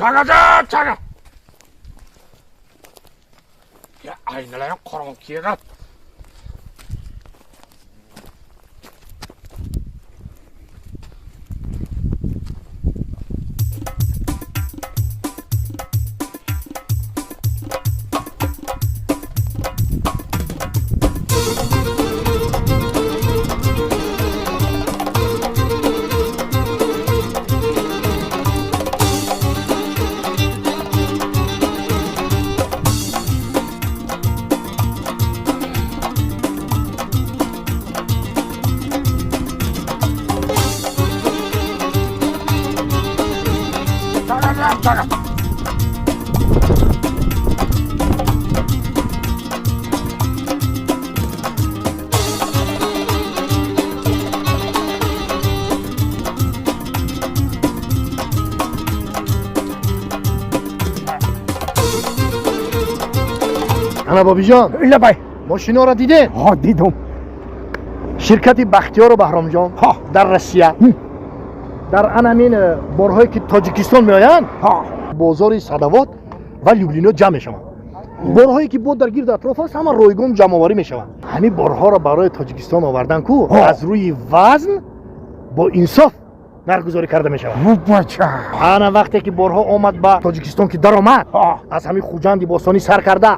Chaqaja, chaqa. Ya aynalar ham qorong'i keladi. Ана Бобиҷон, лабай, мошиноро дидед? Ҳо, дидум. Ширкати Бахтиёру Баҳромҷон дар Россия дар анамин борҳое ки Тоҷикистон меоянд, бозори Садовод ва Люблино ҷамъ мешаванд. Борҳое ки бо дар гирду атроф аст, ҳама ройгон ҷамъоварӣ мешаванд. Ҳамин борҳоро барои Тоҷикистон овардан ку аз рӯи вазн бо инсоф нархгузорӣ карда мешавад. Бача, ана вақте ки борҳо омад ба Тоҷикистон, ки даромад, аз ҳамин Хуҷанди бостонӣ сар карда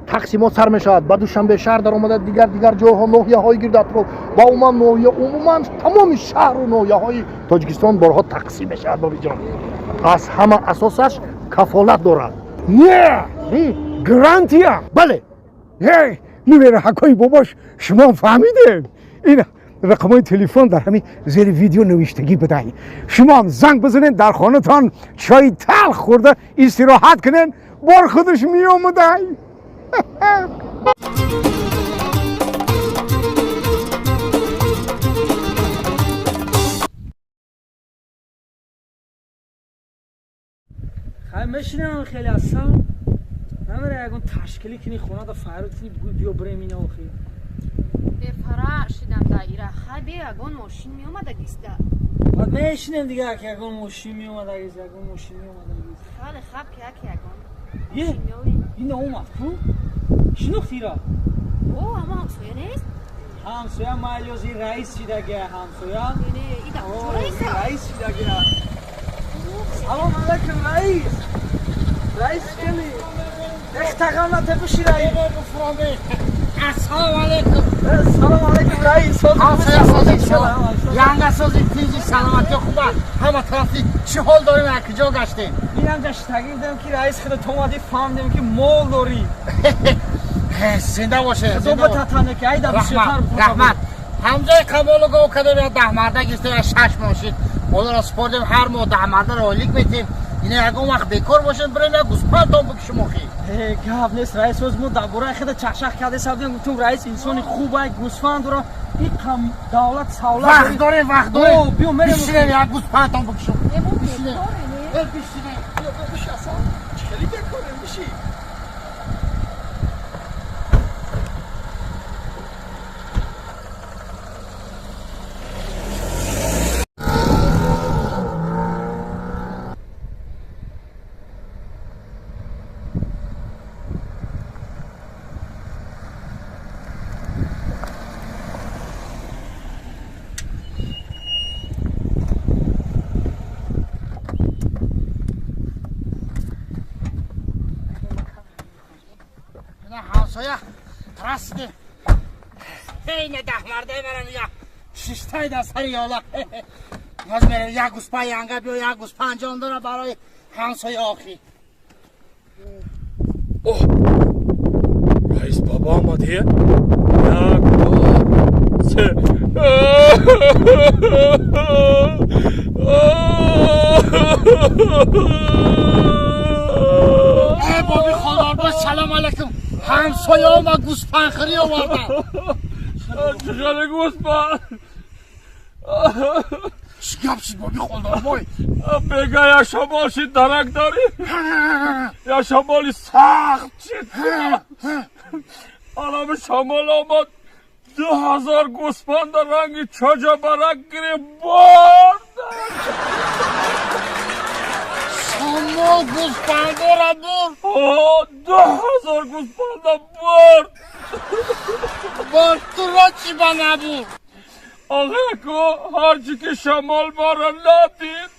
тақсимот сар мешавад, ба Душанбе шаҳр даромада, дигар дигар ҷойҳо, ноҳияҳои гирду атроф ва умуман ноҳия, умуман тамоми шаҳру ноҳияҳои Тоҷикистон борҳо тақсим мешавад. Бобиҷон, аз ҳама асосаш кафолат дорад. Не, гарантия. Бале. Нумераҳакҳои бобош, шумо фаҳмидем, ин рақамҳои телефон дар ҳамин зери видео навиштагӣ будай. Шумоам занг бизанед, дар хонатон чойи талх хӯрда истироҳат кунед, бор худаш меомадай. Хай, мешинам хеле асан. Намера ягон ташкилӣ кини, хонада файрод кини, бугӯй биё бирем ина охи. Бефара шидам даира. Хай, бе ягон мошин меомадагиста. Баъд мешинем дига, ки ягон мошин меомадагист, ягон мошин меомадагист. Хеле хаб ки яки ягон Е, мошин меои. Ина омад ку? Шинохти ира? О, ҳама ҳамсоя нест? Ҳамсоя майлёзи раис шидагия ҳамсоя. Не, ида О, куҷо раиса? Раис шидагия. Салом алейкум, раис. Раис кели. Эхтагана тепиши, раис. Ассалому алайкум. Салом алейкум, раис. Ҳамсоя, созӣ, янга созӣ, тинҷи, саломатӣ хуба, ҳама тарафи чӣ ҳол дорем, аз куҷо гаштем? Инам гаштагӣ будам, ки раис худат омадӣ, фаҳмидем, ки мол дорӣ. Зинда боше. Худо бататане, ки айда бисёртар. Раҳмат. Ҳамҷои Камолу гов кардем, я 10 марда гирифтем, я шаш моҳ шид, моларо супордем, ҳар моҳ 10 мардаро ойлик метем. Ина ягон вақт бекор бошем, бирем, як гӯспандтон бикушем охи. Гап нест, раис, оз мо дар бораи худа чахчах карда сабдем, гуфтум, раис инсони хубай, гӯсфанд дора, иқам давлат савлат. Вақт дорем, вақт дорем. Биё, мерем. Бишинем, як гӯспандтон бикушем. Э, мо Бишинем. бекоре, не? Э, бишинем. Биши, асан хеле бекорем, биши. Ина ҳамсоя, расидем. Ина 10 мардаи мара нигаҳ, шиштай дар сари ёла. Боз мерем, як гӯспанд янга биё, як гӯспанд ҷон дора барои ҳамсоя охи. Оҳ, раис баба омад. Е, як, ду, се. Э, боби хонорбош, салом алайкум. Ҳамсоя омад, гӯспандхӯрӣ овардан. Чӣ хеле гӯспанд? Чӣ гап шид, боби холдорбой? Бега я шамол шид, дарак дорӣ, я шамоли сахт шид. Алами шамол омад, 2000 гӯспанда ранги чоҷа барак гирифт, борд. Шамол. Шамол гӯспандора бурд. 2000 гӯспанда бурд. Боз туро чӣ ба набурд? Охе ку ҳарчи ки шамол мара надид.